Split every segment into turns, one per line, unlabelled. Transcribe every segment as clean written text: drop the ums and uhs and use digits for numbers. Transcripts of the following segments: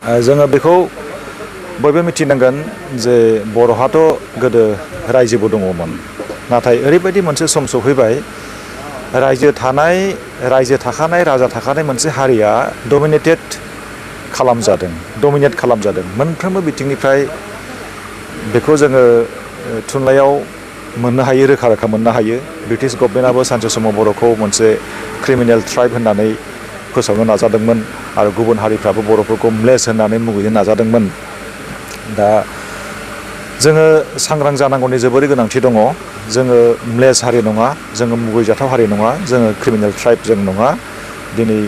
जोङो बेखौ बयबो मिथिनांगोन जे बर'हाथ' गोदो रायजोबो दङमोन, नाथाय ओरैबायदि मोनसे सम सफैबाय रायजो थाखानाय राजा थाखानाय मोनसे हारिया डमिनेट खालामजादों मोनफ्रोमबो बिथिंनिफ्राय। बेखौ जोङो थुनलाइयाव मोननो हायो, रोखा मोननो हायो। ब्रिटिश गभर्नमेन्टआबो सानसे समाव बर'खौ मोनसे क्रिमिनेल ट्राइब होननानै फोसावनो नाजादोंमोन आरो गुबुन हारिफ्राबो बर'फोरखौ म्लेस होननानै मुगैनो नाजादोंमोन। दा जोङो सांग्रां जानांगौनि जोबोरै गोनांथि दङ। जोङो म्लेस हारि नङा, जोङो मुगैजाथाव हारि नङा, जोङो क्रिमिनेल ट्राइब जों नङा। दिनै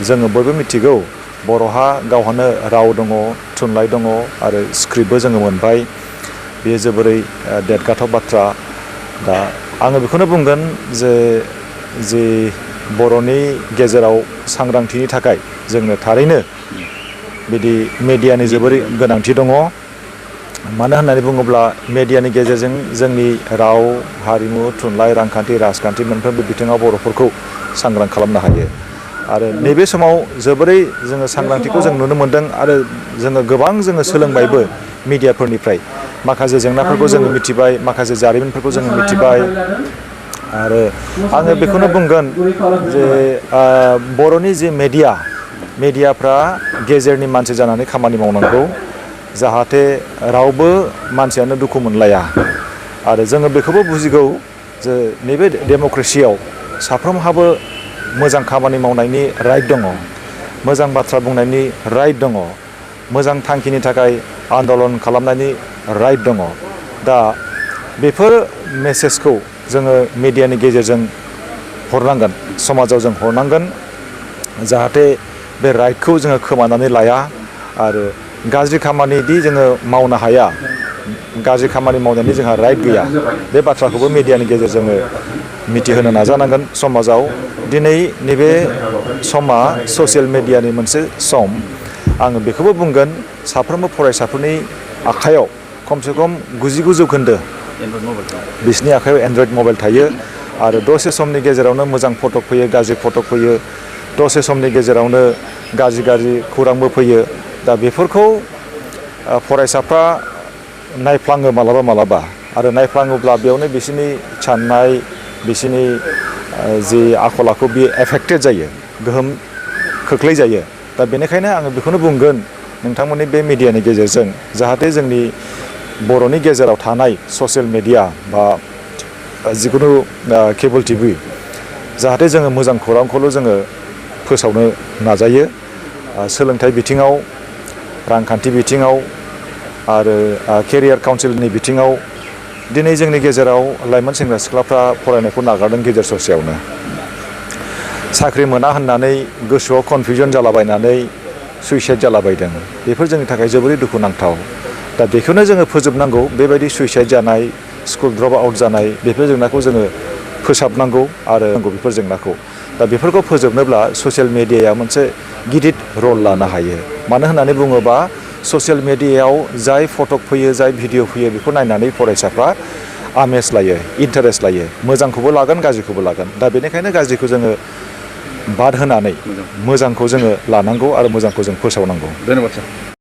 जोङो बयबो मिथिगौ बर'हा गावहानो राव दङ, थुनलाइ दङ आरो स्क्रिप्टबो जोङो मोनबाय। बेयो जोबोरै देरगाथाव बाथ्रा। दा आङो बेखौनो बुंगोन जे बर'नि गेजेराव सांग्रांथिनि थाखाय जोंनो थारैनो बिदि मेडियानि जोबोरै गोनांथि दङ। मानो होननानै बुङोब्ला मेडियानि गेजेरजों जोंनि राव, हारिमु, थुनलाइ, रांखान्थि, राजखान्थि मोनफ्रोमबो बिथिङाव बर'फोरखौ सांग्रां खालामनो हायो। आरो नैबे समाव जोबोरै जोङो सांग्रांथिखौ जों नुनो मोन्दों आरो जोङो गोबां सोलोंबायबो मिडियाफोरनिफ्राय। माखासे जेंनाफोरखौ जोङो मिथिबाय, माखासे जारिमिनफोरखौ जोङो मिथिबाय। आरो आङो बेखौनो बुंगोन जे बर'नि जि मेडियाफ्रा गेजेरनि मानसि जानानै खामानि मावनांगौ, जाहाथे रावबो मानसियानो दुखु मोनलाया। आरो जोङो बेखौबो बुजिगौ जे नैबे डेम'क्रेसियाव साफ्रोमहाबो मोजां खामानि मावनायनि राइट दङ, मोजां बाथ्रा बुंनायनि राइट दङ, मोजां थांखिनि थाखाय आन्दलन खालामनायनि राइट दङ। दा बेफोर मेसेजखौ जोङो मेडियानि गेजेरजों हरनांगोन, समाजाव जों हरनांगोन, जाहाथे बे राइटखौ जोङो खोमानानै लाया आरो गाज्रि खामानिदि जोङो मावनो हाया, गाज्रि खामानि मावनायनि जोंहा राइट गैया, बे बाथ्राखौबो मेडियानि गेजेरजों मिथिहोनो नाजानांगोन समाजाव। दिनै नैबे समा ससियेल मेडियानि मोनसे सम। आङो बेखौबो बुंगोन साफ्रोमबो फरायसाफोरनि आखायाव खमसे खम 99% बिसोरनि आखायाव एन्ड्रइड मबाइल थायो आरो दसे समनि गेजेरावनो मोजां फटक फैयो, गाज्रि फटक फैयो, दसे समनि गेजेरावनो गाज्रि खौरांबो फैयो। दा बेफोरखौ फरायसाफ्रा नायफ्लाङो मालाबा आरो नायफ्लाङोब्ला बेयावनो बिसोरनि साननाय, बिसोरनि जि आखल आखु बियो एफेक्टेड जायो, गोहोम खोख्लैजायो। दा बेनिखायनो आङो बेखौनो बुंगोन नोंथांमोननि बे मिडियानि गेजेरजों जाहाथे जोंनि बर'नि गेजेराव थानाय ससियेल मेडिया बा जिखुनु केबोल टिभि, जाहाथे जोङो मोजां खौरांखौल' जोङो फोसावनो नाजायो। सोलोंथाइ बिथिङाव, रांखान्थि बिथिङाव आरो केरियार काउन्सिलनि बिथिङाव दिनै जोंनि गेजेराव लाइमोन सेंग्रा सिख्लाफ्रा फरायनायखौ नागारदों गेजेर ससेयावनो। साख्रि मोना होननानै गोसोआव कनफिउजन जालाबायनानै सुइसाइड जालाबायदों। बेफोर जोंनि थाखाय जोबोरै दुखुनांथाव। दा बेखौनो जोङो फोजोबनांगौ, बेबायदि सुइसाइड जानाय, स्कुल ड्रप आउट जानाय, बेफोर जेंनाखौ जोङो फोसाबनांगौ आरो बेफोर जेंनाखौ। दा बेफोरखौ फोजोबनोब्ला ससियेल मेडियाया मोनसे गिदिर रल लानो हायो। मानो होननानै बुङोबा ससियेल मेडियायाव जाय फटक फैयो, जाय भिडिअ फैयो, बेखौ नायनानै फरायसाफ्रा आमेज लायो, इन्टारेस्ट लायो, मोजांखौबो लागोन, गाज्रिखौबो लागोन। दा बेनिखायनो गाज्रिखौ जोङो बाद होनानै मोजांखौ जोङो लानांगौ आरो मोजांखौ जों फोसावनांगौ।
धन्यबाद सार।